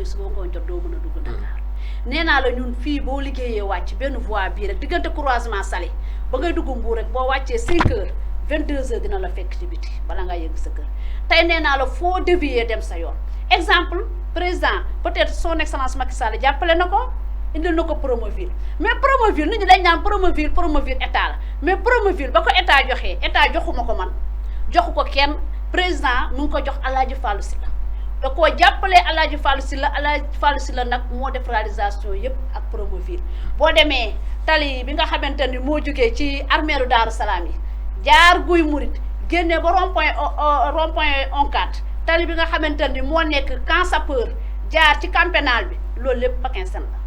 xëy suba ngoon jot doo mën a dugg Dakar nee naa la ñun fii boo liggéeyee wàcc benn voie bii rek diggante croisement Saly ba ngay dugg Mbour rek boo wàccee 5 heures 22 heures dina la fekk ci biti bala nga yegg sa kër tey nee naa la foo dévier dem sa yoon exemple président peut-être son excellence Macky Sall jàppale na ko indil na ko Promoville mais Promoville nit ñi dañ naan Promoville état la mais Promoville ba ko état joxee état joxuma ko man joxu ko kenn président mu ngi ko jox Alaaji Fallou Sylla da koo jàppalee Alaaji Fallou Sylla nag moo def réalisation yëpp ak Promoville boo demee tali bi nga xamante ni moo jógee ci armeeru Daaru Salaam yi jaar Guy Murit génnee ba rond-point Oncat tali bi nga xamante ni moo nekk Camp Sapeur jaar ci camp pénal bi loolu lépp Paquinsen la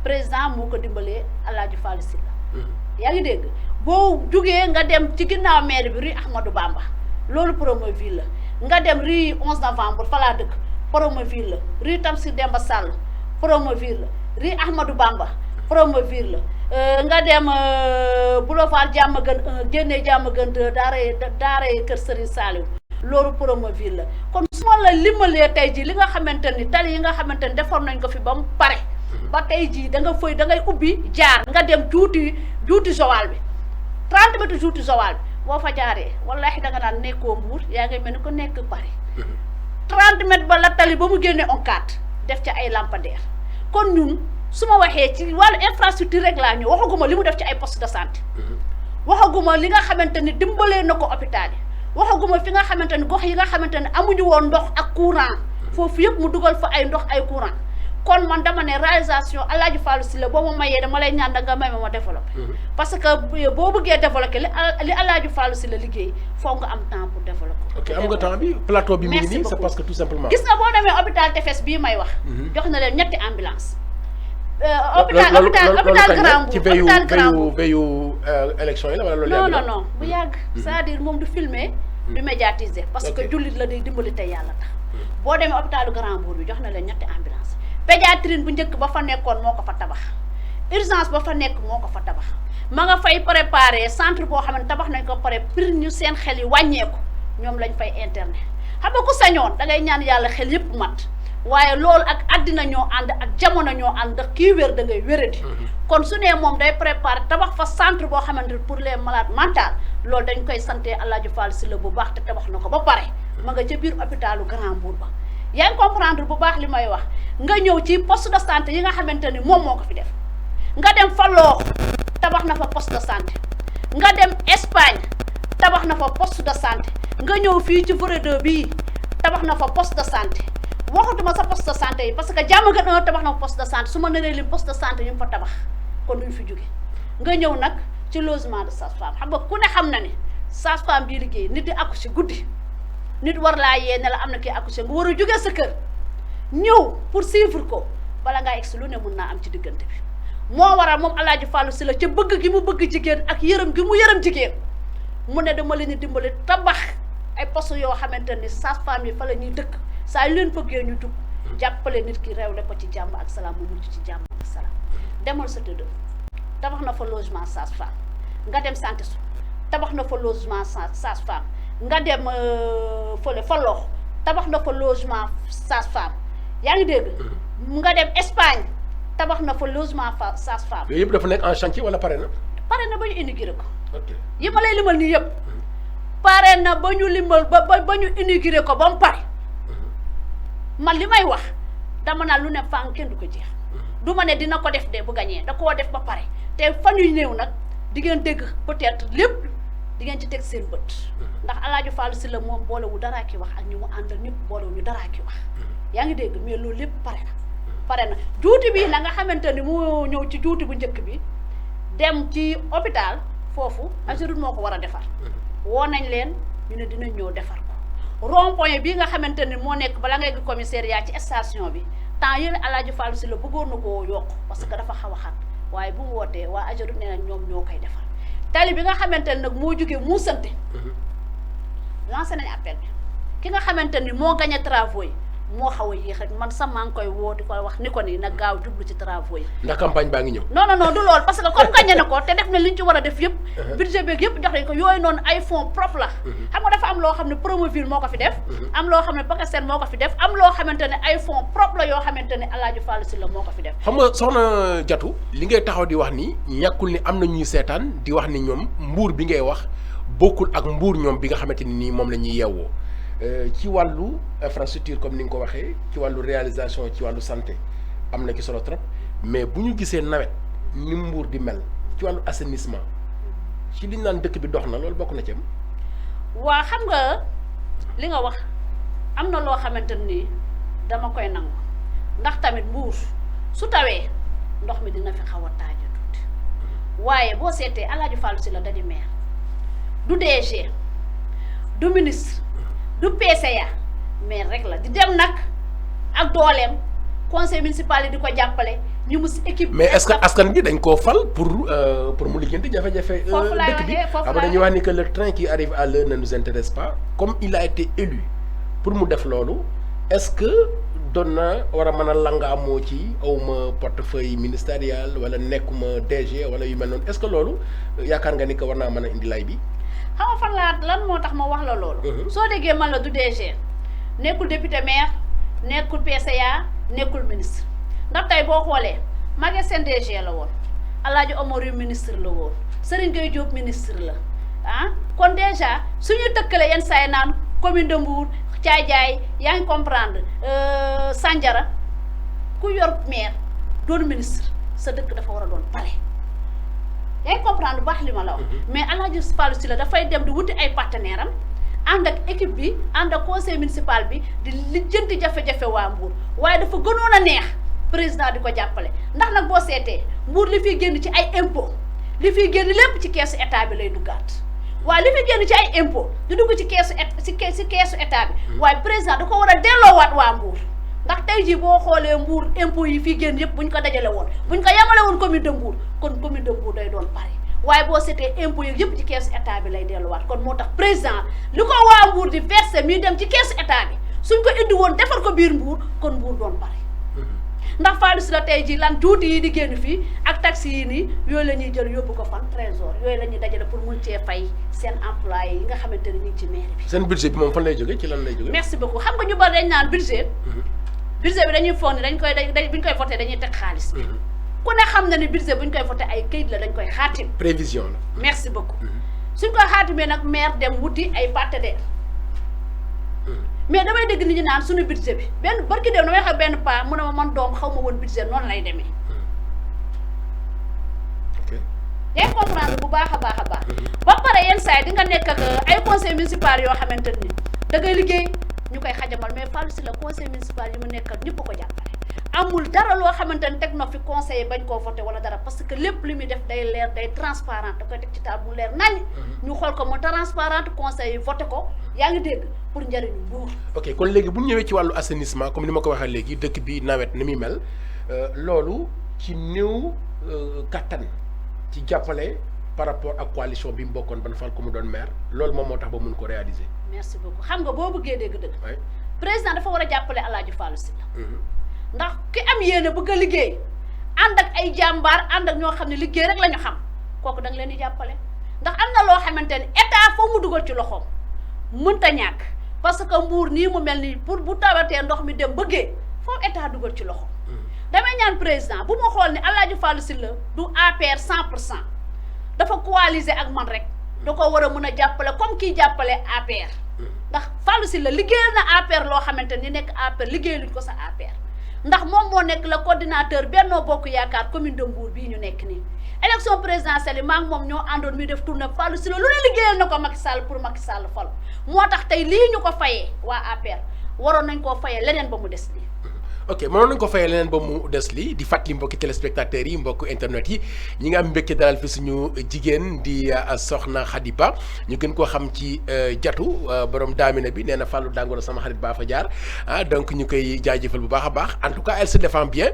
président moo ko dimbalee Alaaji Fallou Sylla yaa ngi dégg boo jugee nga dem ci ginnaaw maire bi rue Ahmadou Bamba loolu Promoville la nga dem rue 11 novembre fa laa dëkk Promoville la rue Tamsir Demba Sall Promoville la rue Ahmadou Bamba Promoville la nga dem boulevard Diamaguène 1 génnee Diamaguène 2 daaree kër Serigne Saliou loolu Promoville la kon su ma la limalee tey jii li nga xamante ni tali yi nga xamante ni defoon nañ ko fi ba mu pare ba tey jii da ngay ubbi jaar nga dem juuti Joal bi 30 mètres juuti Joal bi boo fa jaaree wallaahi danga naan nekkoo Mbour yaa ngi mel ni ko nekk Paris 30 mètres ba la tali ba mu génnee Oncat def ci ay lampadaire kon ñun su ma waxee ci wàllu infrastructure rek laa ñëw waxaguma li mu def ci ay poste de santé waxaguma li nga xamante ni dimbalee na ko hôpital yi waxaguma fi nga xamante ni gox yi nga xamante ni amuñu woon ndox ak courant foofu yëpp mu dugal fa ay ndox ay courant kon man dama ne réalisation Alaaji Fallou Sylla boo ma mayee dama lay ñaan da nga may ma développé parce que boo bëggee développé li Alaaji Fallou Sylla liggéey foog nga am temps pour développer. ok am nga temps bi plateau bi mi ngi nii c'est parce que tout simplement. gis nga boo demee hôpital Tefes bii may wax. jox na leen ñetti ambulance hôpital Grand Mbour ci veyu élection yi la wala loolu non bu yàgg c'est-à-dire moom du filmer du médiatiser parce que jullit la day dimbali tey yàlla tax boo demee hôpitalu Grand Mbour bi jox na leen ñetti ambulance pédiatrine bu njëkk ba fa nekkoon moo ko fa tabax urgence ba fa nekk moo ko fa tabax ma nga fay préparer centre boo xam ne tabax nañ ko pare pour ñu seen xel yi wàññeeku ñoom lañ fay internet xam nga ku sañoon da ngay ñaan yàlla xel yëpp mat waaye loolu ak àddina ñoo ànd ak jamono ñoo ànd ndax kii wér da ngay wéradi kon su nee moom day préparer tabax fa centre boo xamante ne pour les malades mentaux loolu dañ koy sante Alaaji Fallou Sylla bu baax te tabax na ko ba pare ma nga ca biir hôpitalu Grand Mbour ba yaa ngi comprendre bu baax li may wax nga ñëw ci poste de santé yi nga xamante ni moom moo ko fi def nga dem fa loox tabax na fa poste de santé nga dem Espagne tabax na fa poste de santé nga ñëw fii ci Voredo bii tabax na fa poste de santé waxatuma sa poste de santé yi parce que Diamaguène 1 tabax na fa poste de santé su ma naree lim poste de santé yu mu fa tabax kon duñ fi jóge nga ñëw nag ci logement de sage-femme xam nga ku ne xam na ne sage-femme bii liggéey nit di accoucher guddi nit war laa yee ne la am na kii accoucher nga war a jóge sa kër ñëw pour suivre ko bala ngaa egsi lu ne mun naa am ci diggante bi moo waral moom Alaaji Fallou Sylla ca bëgg gi mu bëgg jigéen ak yërëm gi mu yërëm jigéen mu ne dama leen di dimbali tabax ay poste yoo xamante ni sage-femme yi fa la ñuy dëkk saa yu leen bëggee ñu jug jàppale nit ki réewle ko ci jàmm ak salaam mu mucc ci jàmm ak salaam demal sa tëdd tabax na fa logement sage-femme nga dem santé su tabax na fa logement sage-femme nga dem fële fa lox tabax na fa logement sage-femme yaa ngi dégg nga dem Espagne tabax na fa logement sage-femme yooyu yëpp dafa nekk en chantier wala pare na ba ñu inauguré ko yi ma lay limal nii yëpp pare na ba ñu limal ba ñu inauguré ko ba mu pare man li may wax dama naan lu ne fànn kenn du ko jeex du ma ne dina ko def de bu gañee da koo def ba pare te fan yu néew nag di ngeen dégg peut-être lépp di ngeen ci teg seen bët ndax Alaaji Fallou Sylla moom boolewu daraa ki wax ak ñu mu àndal ñëpp boolewu ñu daraa ki wax yaa ngi dégg mais loolu lépp pare na juuti bi na nga xamante ni mu ñëw ci juuti bu njëkk bi dem ci hôpital foofu Ageroute moo ko war a defar woo nañ leen ñu ne dinañ ñëw defar ko rond-point bii nga xamante ni moo nekk bala ngay gi commissariat ci station bi temps yële Alaaji Fallou Sylla bëggoon na koo yokk parce que dafa xaw a xat waaye bu mu wootee waa Ageroute nee na ñoom ñoo koy defar tali bi nga xamante ne nag moo jógee mu sante lancé nañ appel bi ki nga xamante ni moo gagné travaux yi moo xaw a yéex rek man sax maa ngi koy woo di ko wax ni ko nii nag gaaw jublu ci travaux yi. ndax campagne baa ngi ñëw. non du lool parce que comme gagné na ko te def na li ñu ci war a def yëpp. budget beeg yëpp jox nañ ko yooyu noonu ay fonds propres la. xam nga dafa am loo xam ne Promoville moo ko fi def. am loo xam ne PACASEN moo ko fi def am loo xamante ne ay fonds propres la yoo xamante ne El Hadj Fallou Sylla moo ko fi def. xam nga soxna Diatou li ngay taxaw di wax ni ñàkkul ni am na ñuy seetaan di wax ni ñoom mbuur bi ngay wax bokkul ak mbuur ñoom bi nga xamante ni nii moom la ñuy yeewoo ci wàllu infrastructure comme ni nga ko waxee ci wàllu réalisation ci wàllu santé am na ci solo trop mais bu ñu gisee nawet ni mbuur di mel ci wàllu assainissement ci li ñu naan dëkk bi dox na loolu bokk na ci am. waa xam nga li nga wax am na loo xamante ni dama koy nangu ndax tamit mbuur su tawee ndox mi dina fi xaw a taaja tuuti waaye boo seetee El Hadj Fallou Sylla da di maire du DG du ministre. du PCA mais rek la di dem nag ak dooleem conseil municipal yi di ko jàppale ñu mu si équipe. mais est-ce que askan bi dañ koo fal pour mu lijjanti jafe-jafe. foofu laay dëkk bi waxee dañuy wax ni que le train qui arrive à l'heure ne nous intéresse pas comme il a été élu pour mu def loolu est-ce que doon na war a mën a langaamoo ci awma portefeuille ministériel wala nekkuma DG wala yu mel noonu est-ce que loolu yaakaar nga ni que war naa mën a indi lay bi. xam nga fan laa lan moo tax ma wax la loolu. soo déggee man la du DG nekkul député maire nekkul PCA nekkul ministre ndax tey boo xoolee Maguette Sène DG la woon El Hadj Omar yu ministre la woon Serigne Gueye Diop ministre la kon déjà suñu tëkkale yenn saa yi naan commune de Mbour Thiadiaye yaa ngi comprendre Sandiara ku yor maire doon ministre sa dëkk dafa war a doon palais. yaa ngi comprendre bu baax li ma la wax mais El Hadj Fallou Sylla dafay dem di wuti ay partenaire am ànd ak équipe bi ànd ak conseil municipal bi di lijjanti jafe-jafe waa Mbour waaye dafa gënoon a neex président di ko jàppale ndax nag boo seetee Mbour li fiy génn ci ay impôt li fiy génn lépp ci keesu état bi lay duggaat waaye li fiy génn ci ay impôt di dugg ci keesu keesu état bi waaye président da ko war a delloowaat waa Mbour ndax tey jii boo xoolee Mbour impôt yi fii génn yëpp buñ ko dajale woon buñ ko yemale woon commune de Mbour kon commune de Mbour day doon pare waaye boo seetee impôt yi yëpp ci keesu état bi lay delluwaat kon moo tax président li ko waa Mbour di verser muy dem ci keesu état bi suñ ko indi woon defar ko biir Mbour kon Mbour doon pare ndax Fallou Sylla tey jii lan juuti yi di génn fii ak taxi yi nii yooyu la ñuy jël yóbbu ko fan trésor yooyu la ñuy dajale pour mun cee fay seen employé yi nga xamante ne ñu ngi ci mairie bi. seen budget bi moom fan lay jógee ci lan lay jógee. merci beaucoup xam nga ñu bari dañ naan budget. budget bi dañuy foog ni dañ koy buñ koy voté dañuy teg xaalis bi. ku ne xam na ni budget buñ koy voté ay kayit la dañ koy xaatim. prévision la. merci beaucoup. suñ koy xaatimee nag maire dem wuti ay partenaires. mais damay dégg nit ñi naan suñu budget bi benn barki dem damay xam benn paa mu ne ma man doom xaw ma woon budget noonu lay demee. ok. yaa ngi comprendre bu baax a baax a baax. ba pare yenn saa yi di nga nekk ak ay conseil municipal yoo xamante ni da ngay liggéey ñu koy xajamal mais Fallou Sylla conseil municipal yi mu nekk ak ñëpp ko jàppale. amul dara loo xamante ni teg na fi conseil bañ koo voté wala dara parce que lépp li muy def day leer day transparent da koy teg ci table bu leer nañ. ñu xool ko mu transparent conseil yi voté ko yaa ngi dégg pour njëriñu Mbour. ok kon léegi bu ñu ñëwee ci wàllu assainissement comme ni ma ko waxee léegi dëkk bi nawet ni muy mel loolu ci néew kattan ci jàppale par rapport ak coalition bi mu bokkoon ban fal ko mu doon maire loolu moom moo tax ba mun ko réaliser. merci beaucoup xam nga boo bëggee dégg-dëgg. président dafa war a jàppale El Hadj Fallou Sylla. ndax ki am yéene bëgg a liggéey ànd ak ay jàmbaar ànd ak ñoo xam ne liggéey rek la ñu xam kooku da nga leen di jàppale ndax am na loo xamante ni état foo mu dugal ci loxoom mënta ñàkk parce que Mbour nii mu mel nii pour bu tawatee ndox mi dem bëggee foofu état dugal ci loxoom. damay ñaan président bu ma xool ne El Hadj Fallou Sylla du APR 100% dafa coaliser ak man rek da ko war a mën a jàppale comme kii jàppale APR ndax Fallou Sylla liggéeyal na APR loo xamante ni nekk APR liggéeyaluñ ko sa APR. ndax moom moo nekk le coordinateur Benno Bokk Yaakaar commune de Mbour bii ñu nekk nii élection présidentielle yi maa ngi moom ñoo àndoon muy def tournée Fallou Sylla lu ne liggéeyal na ko Macky Sall pour Macky Sall falu moo tax tey lii ñu ko fayee waa APR waroon nañ koo fayee leneen ba mu des lii. ok mënoon nañu ko fayee leneen ba mu des lii di fàttali mbokki téléspectateurs yi mbokku internet yi ñi nga am mbégte dalal fi suñu jigéen di soxna Khady Ba ñu gën koo xam ci Diatou borom daamina bi nee na Fallou Dangoura sama xarit baa fa jaar donc ñu koy jaajëfal bu baax a baax en tout cas elle se défend bien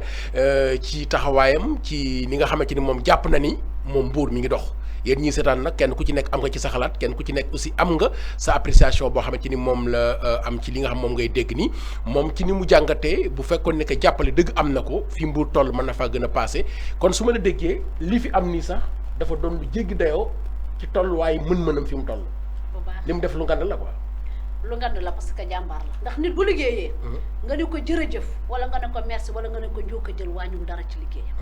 ci taxawaayam ci ni nga xamante ni moom jàpp na ni moom Mbour mi ngi dox yéen ñii seetaan nag kenn ku ci nekk am nga ci sa xalaat kenn ku ci nekk aussi am nga sa appréciation boo xamante ni moom la am ci li nga xam moom ngay dégg ni moom ci ni mu jàngatee bu fekkoon ne que jàppale dëgg am na ko fi Mbour toll mën na faa gën a passé kon su ma la déggee li fi am nii sax dafa doon lu jéggi dayoo ci tolluwaay mën-mënam fi mu toll. li mu def lu ngand la quoi. lu ngand la parce que jàmbaar la ndax nit bu liggéeyee. nga ne ko jërëjëf wala nga ne ko merci wala nga ne ko njóoka jël wàññiwul dara ci liggéeyam.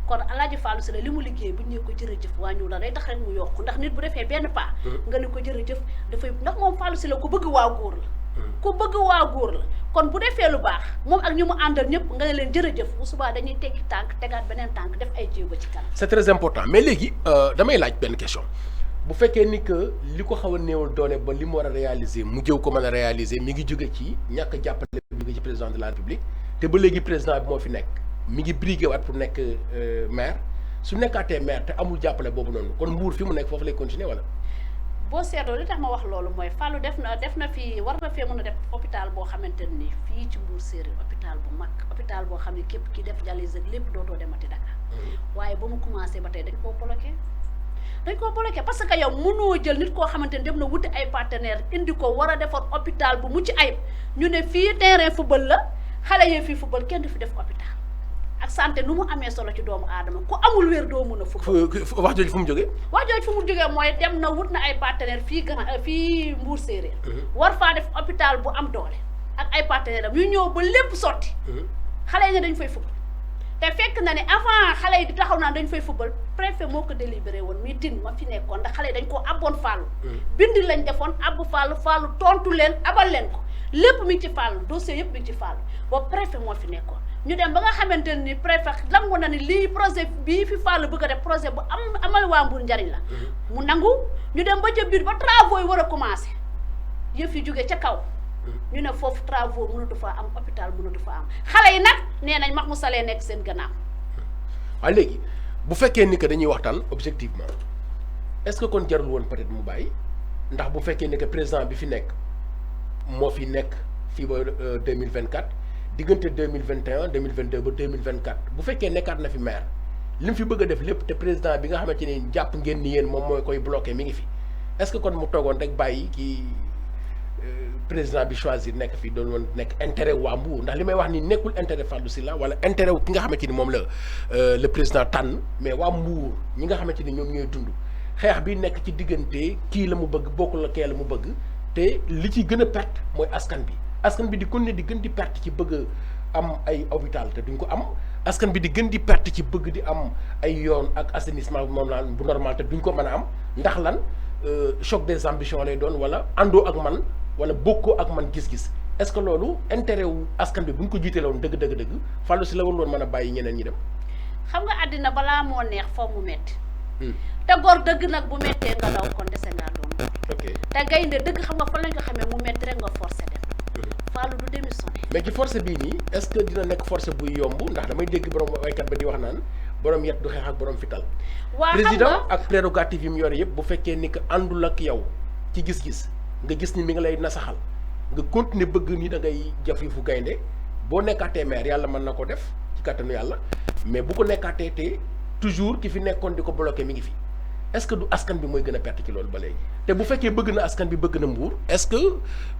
kon Alaaji Fallou Sylla li mu liggéey bu ñu nee ko jërëjëf wàññiwul dara day tax rek mu yokku ndax nit bu defee benn pas. nga ne ko jërëjëf dafay ndax moom Fallou Sylla ku bëgg waa góor la. ku bëgg waa góor la kon bu defee lu baax moom ak ñu mu àndal ñëpp nga ne leen jërëjëf bu subaa dañuy teggi tànk tegaat beneen tànk def ay jéego ci kanam. c'est très important mais léegi damay laaj benn question bu fekkee ni que li ko xaw a néewal doole ba li mu war a réaliser mu jëw ko mën a réaliser mi ngi jóge ci ñàkk jàppale bi jóge ci président de la république te ba léegi président bi moo fi nekk mi ngi brigué waat pour nekk maire su nekkaatee maire te amul jàppale boobu noonu kon Mbour fi mu nekk foofu lay continuer wala. boo seetloo li tax ma wax loolu mooy Fallou def na fi war na fee mën a def hôpital boo xamante ni fii ci Mbour Séeréer hôpital bu mag hôpital boo xam ne képp ki def dialyse ak lépp dootoo demati Dakar waaye ba mu commencé ba tey dañ koo bloqué parce que yow mënoo jël nit koo xamante ni dem na wuti ay partenaire indi ko war a defar hôpital bu mucc ayib ñu ne fii terrain football la xale yee fii football kenn du fi def hôpital ak santé nu mu amee solo ci doomu aadama ku amul wér doo mën a football. wax jooju fu mu jógee. wax jooju fu mu jógee mooy dem na wut na ay partenaire fii Mbour Séeréer. war faa def hôpital bu am doole ak ay partenaire am ñu ñëw ba lépp sotti. xale yi ne dañ fay football te fekk na ne avant xale yi di taxaw naan dañ fay football préfet moo ko délibéré woon meeting ma fi nekkoon ndax xale yi dañ koo abboon Fallou. bindi lañ defoon abbu Fallou tontu leen abal leen ko lépp mi ngi ci Fallou dossier yëpp mi ngi ci Fallou boobu préfet moo fi nekkoon. ñu dem ba nga xamante ni préfet nangu na ni lii projet bii fi Fallou bëgg a def projet bu amal waa Mbour njariñ la. mu nangu ñu dem ba ca biir ba travaux yi war a commencé yëf yi jóge ca kaw. ñu ne foofu travaux mënatu faa am hôpital mënatu faa am xale yi nag nee nañ Mahmoud Saleh nekk seen gannaaw. waaye léegi bu fekkee ni que dañuy waxtaan objectivement est-ce que kon jarul woon peut-être mu bàyyi ndax bu fekkee ni que président bi fi nekk moo fi nekk fii ba 2024. diggante 2021 2022 ba 2024 bu fekkee nekkaat na fi maire li mu fi bëgg a def lépp te président bi nga xamante ni jàpp ngeen ni yéen moom mooy koy bloqué mi ngi fi est-ce que kon mu toogoon rek bàyyi kii président bi choisir nekk fi doon woon nekk intérêt waa Mbour ndax li may wax ni nekkul intérêt Fallou Sylla wala intérêt wu ki nga xamante ni moom la le président tànn mais waa Mbour ñi nga xamante ni ñoom ñooy dund xeex bi nekk ci diggante kii la mu bëgg bokkul la kee la mu bëgg te li ci gën a perte mooy askan bi di continuer di gën di perte ci bëgg am ay hôpital te duñ ko am askan bi di gën di perte ci bëgg di am ay yoon ak assainissement moom laan bu normal te duñ ko mën a am ndax lan choc des ambitions lay doon wala àndoo ak man wala bokkoo ak man gis-gis est-ce que loolu intérêt wu askan bi buñ ko jiitee woon dëgg Fallou Sylla la woon mën a bàyyi ñeneen ñi dem. xam nga àddina balaa moo neex foofu mu metti te góor dëgg nag bu mettee nga daw kon dese ngaa doon. ok te gaynde dëgg xam nga fan lañ ko xamee mu metti rek nga forcé dem. Fallou du démissionné. mais ci force bii nii est-ce que dina nekk force buy yomb ndax damay dégg borom waykat ba di wax naan borom yet du xeex ak borom fital. waa président ak prérogative yi mu yore yëpp bu fekkee ni que àndul ak yow ci gis-gis nga gis ni mi ngi lay nasaxal nga continuer bëgg ni da ngay jaf fu gaynde boo nekkaatee maire yàlla mën na ko def ci kàttanu yàlla mais bu ko nekkaatee te toujours ki fi nekkoon di ko bloqué mi ngi fi. est-ce que du askan bi mooy gën a perte ci loolu ba léegi te bu fekkee bëgg na askan bi bëgg na Mbour est-ce que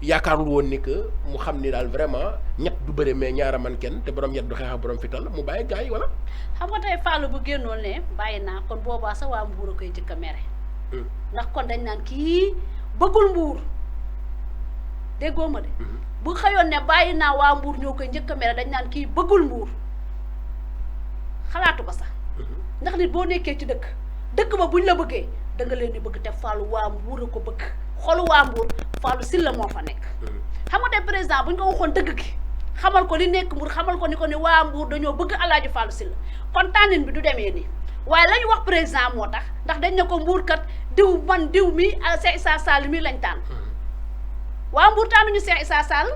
yaakaarul woon ni que mu xam ni daal vraiment ñett du bëre mais ñaara man kenn te borom ñett du xeex ak borom fital mu bàyyi gars yi wala. xam nga tey Fallou bu génnoon ne bàyyi naa kon boobaa sax waa Mbour a koy jëkk a mere. ndax kon dañ naan kii bëggul Mbour déggoo ma de. bu xëyoon ne bàyyi naa waa Mbour ñoo koy njëkk a mere dañ naan kii bëggul Mbour xalaatu ko sax. ndax nit boo nekkee ci dëkk ba buñ la bëggee da nga leen di bëgg te Fallou waa Mbour a ko bëgg xolu waa Mbour Fallou Sylla moo fa nekk. xam nga tey président buñ ko waxoon dëgg gi xamal ko li nekk Mbour xamal ko ni waa Mbour dañoo bëgg Alaaji Fallou Sylla kon tànnin bi du demee nii waaye la ñu wax président moo tax ndax dañ ne ko Mbour kat diw mi Cheikh Issa Sall mi lañ tànn waa Mbour tànnuñu Cheikh Issa Sall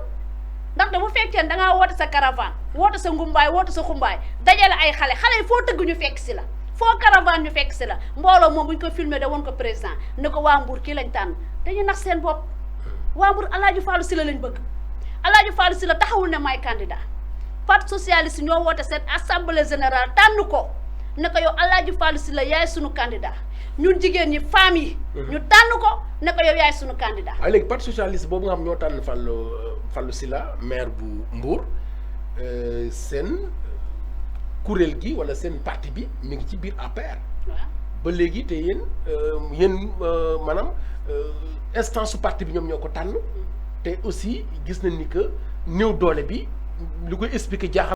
ndax da bu fekkee ne da ngaa woote sa caravane woote sa ngumbaay woote sa xumbaay dajale ay xale yi foo tëgg ñu fekk si la. foo caravane ñu fekk si la mbooloo moom bu ñu ko filmé da woon ko président ne ko waa Mbour kii lañ tànn dañuy nax seen bopp waa Mbour Alaaji Fallou Sylla lañ bëgg Alaaji Fallou Sylla taxawul ne may candidat parti socialiste ñoo woote seen assemblée générale tànn ko ne ko yow Alaaji Fallou Sylla yaay sunu candidat ñun jigéen ñi femmes yi. ñu tànn ko ne ko yow yaay sunu candidat. waaye léegi parti socialiste boobu nga xam ñoo tànn Fallou Sylla maire bu Mbour seen kuréel gi wala seen parti bi mi ngi ci biir APR. waaw ba léegi te yéen maanaam instance su parti bi ñoom ñoo ko tànn te aussi gis nañ ni que néew doole bi lu koy expliquer jaaxal.